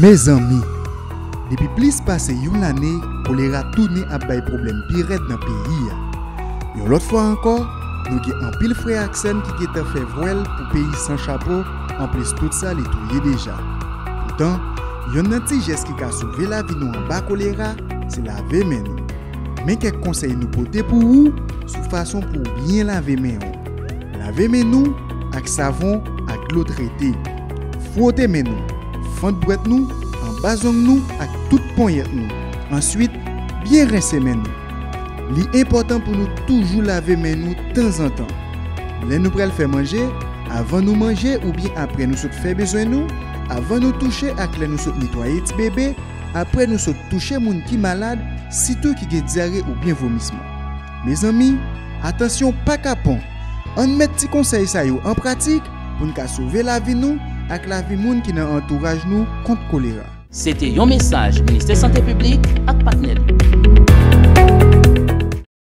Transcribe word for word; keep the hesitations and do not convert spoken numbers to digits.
Mezanmi, depi plis pase yon lane, kolera tounen ap bay pwoblèm pi rèd nan peyi a. Yon lòt fwa ankò, nou gen anpil frè ak sè n ki gentan fè vwèl pou peyi san chapo, anplis tout sa li touye deja. Poutan, yonn nan ti jès ki ka sove lavi nou anba kolera, se lave men nou. Men kèk konsèy nou pote pou ou sou fason pou w byen lave men w. Lave men nou ak savon ak dlo trete. Fwote men nou, fant dwèt nou, anba zong nou ak tout ponyèt nou. Answit, byen rense men nou. Li enpòtan pou nou toujou lave men nou tanzantan. Lè nou pral fè manje, avan nou manje oubyen apre nou sot fè bezwen nou, avan nou touche ak lè nou sot netwaye ti bebe, apre nou sot touche moun ki malad, sitou ki gen dyare oubyen vomisman. Mezanmi, atansyon pa kapon! Ann met ti konsèy sa yo an pratik pou n ka sove lavi nou ak lavi moun ki nan antouraj nou kont kolera. Se te yon mesaj Ministè Sante Piblik ak